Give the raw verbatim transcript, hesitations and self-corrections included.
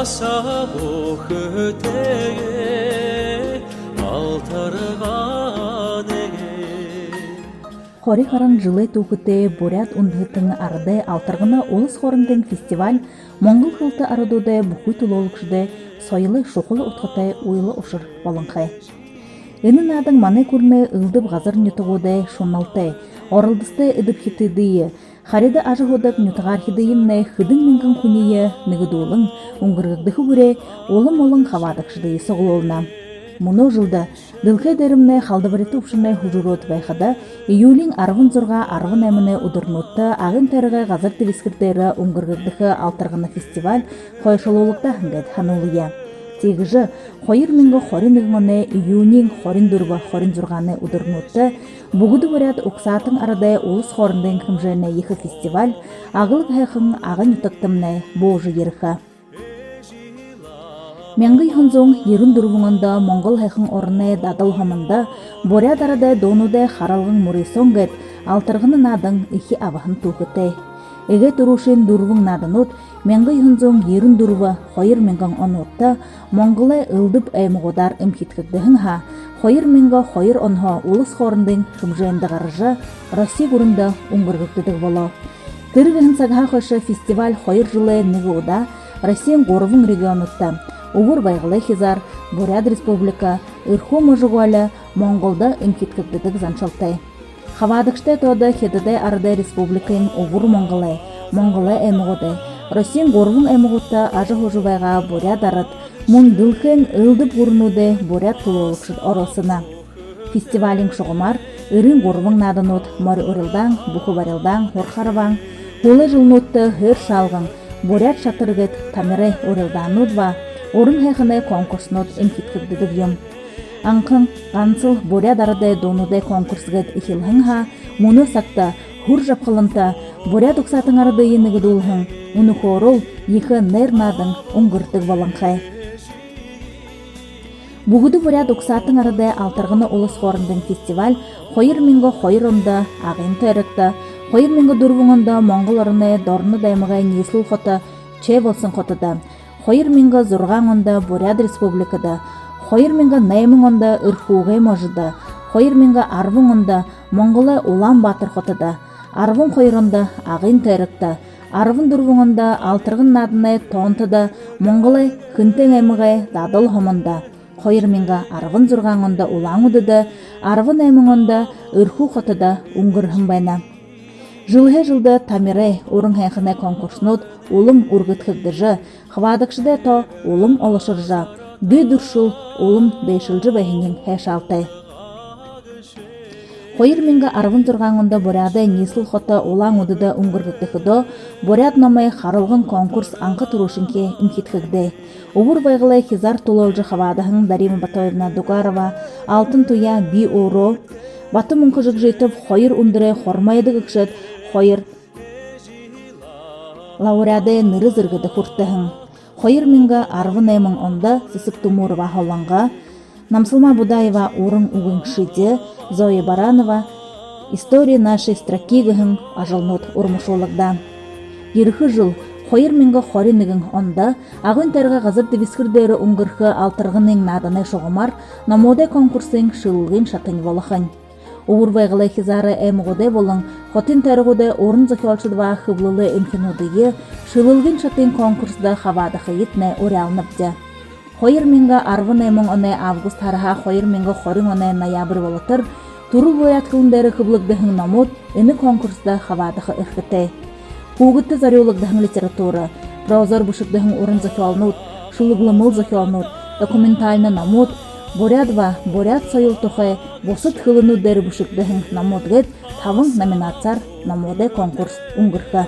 Сабхатайгаа алтарганай. Хори гаран жэлэй түүхэтэй буряад үндэһэтэн арадай «Алтаргана» улас хоорондын фестиваль монгол хэлтэ арадуудай бүхы түлөөлэгшэдэй соёлой шухала удхатай үйлэ ушар болонхой. Энэ наадан манай гүрэнэй элдэб газар нютагуудай шуналтай, оролдосотой эдэбхитэдые, харида ажаһуудаг нютагаархидыемнай хэдэн мянган хүниие нэгэдүүлэн, үнгэргэгдэхэ бүреэ улам олон хабаадагшадые суглуулна. Мүнөө жэлдэ дэлхэй дээрэмнай халдабарита үбшэнэй хүжэрөөд байхада, июлиин арбан зургаа, арбан найманай үдэрнүүдтэ Агын тойрогой газар дэбисхэр дээрэ үнгэргэгдэхэ «Алтаргана» фестиваль хойшолуулагдаа һэн гээд һануулая. Тиигэжэ хоёр мянга хорин нэгэн оной июниин хорин дүрбэ, хорин зургаанай үдэрнүүдтэ бүгэдэ буряад угсаатан арадай улас хоорондын хэмжээнэй ехэ фестиваль аглаг һайхан Агын нютагтамнай буужа ерэхэ. Мянга юһэн зуун ерэн дүрбэн ондо монгол һайхан ороной дадал һомондо буряад арадай дуунуудай харалган мүрысөөн гээд «Алтаргана» наадан эхи абаһан түүхэтэй. Эгээ түрүүшын дүрбэн нааданууд мянга юһэн зуун ерэн дүрбэ, хоёр мянган онуудта Монголой элдэб аймагуудаар эмхидхэгдэһэн һаа, хоёр мянга хоёр онһоо улас хоорондын хэмжээндэ гаража, Росси гүрэндэ үнгэргэгдэдэг болоо. Тэрэ гэһэн сагһаа хойшо фестиваль хоёр жэлэй нэгэ удаа Россиин гурбан регионуудта: Үбэр Байгалай хизаар, Буряад Республика, Эрхүү можо гуале, Монголдо эмхидхэгдэдэг заншалтай. Хабаадагшадай тоодо Хитадай Арадай Республикын Үбэр Монголой, Монголой аймагуудай, Россиин гурбан аймагуудта ажаһуужа байгаа буряад арад, мүн дэлхэйн элдэб гүрэнүүдэй буряад түлөөлэгшэд оролсоно. Фестивалиин шугамаар эрын гурбан нааданууд: мори урилдаан, бүхэ барилдаан, һур харбаан, һүүлэй жэлнүүдтэ һээр шаалган, буряад шатар гээд тамирай урилдаанууд ба уран һайханай конкурснууд эмхидхэгдэдэг юм. Анхан гансал буряад арадай дуунуудай конкурс гээд эхилһэн һаа, мүнөө сагта һүр жабхаланта буряад угсаатан арадые нэгэдүүлһэн үнэхөөрөөл ехэ найр наадан үнгэрдэг болонхой. Бүгэдэ буряад угсаатан арадай «Алтаргана» улас хоорондын фестиваль хоёр мянга хоёр ондо Агын тойрогто, хоёр мянга дүрбэн ондо Монгол ороной Дорнод аймагай ниислэл хото Чойбалсан хотодо, хоёр мянга зургаан ондо Буряад Республикада, хоёр мянга найман ондо Эрхүүгэй можодо, хоёр мянга арбан ондо Монголой Улаан-Баатар хотодо, арбан хоёр ондо Агын тойрогто, арбан дүрбэн ондо «Алтаргана» нааданай тоонтодо Монголой Хэнтэй аймагай Дадал һомондо, хоёр мянга арбан зургаан ондо Улаан-Үдэдэ, арбан найман ондо Эрхүү хотодо үнгэрһэн байна. Жэлһээ жэлдэ тамирай, уран һайханай конкурснууд улам үргэдхэгдэжэ, хабаадагшадай тоо улам олошоржо, дүй дүршэл улам дээшэлжэ байһаниинь һайшаалтай. Хоёр мянга арбан зургаан ондо Буряадай ниислэл хото Улаан-Үдэдэ үнгэргэгдэхэдөө, буряад номой харалган конкурс анха түрүүшынхиеэ эмхидхэгдээ. Үбэр Байгалай хизаар түлөөлжэ хабаадаһан Дарима Батоевна Дугарова алтан туяа, би өөрөө, Бата-Мүнхэ Жигжитов хоёр үндэрэй хормойдо гэгшэд хоёр лауреадай нэрэ зэргэдэ хүртэһэн. Хоёр мянга арбан найман ондо Сэсэг Тумурова «Һолонго», Намсалма Будаева «Уран үгын шэди», Зоя Баранова «История нашей строки» гэһэн ажалнууд урмашуулагдаа. Ерэхэ жэл, хоёр мянга хорин нэгэн ондо Агын тойрогой газар дэбисхэр дээрэ үнгэрхэ «Алтарганын» нааданай шугамаар номуудай конкурсын шэлэлгын шатань болохонь. Үбэр Байгалай хизаарай аймагуудай болон хотын тойрогуудай уран зохёолшод ба хэблэлэй эмхинүүдые шэлэлгын шатын конкурсдо хабаадахыетнай уряалнабди. Хоёр мянга арбан найман оной август һараһаа хоёр мянга хорин оной ноябрь болотор түрэл буряад хэлэн дээрэ хэблэгдэһэн номууд энэ конкурсдо хабаадаха эрхэтэй. Хүүгэдтэ зорюулагдаһан литература, прозоор бэшэгдэһэн уран зохёолнууд, шүлэглэмэл зохёолнууд, документальна номууд, буряад ба буряад соёл тухай бусад хэлэнүүд дээрэ бэшэгдэһэн номууд гээд табан номинациар номуудай конкурс үнгэрхэ.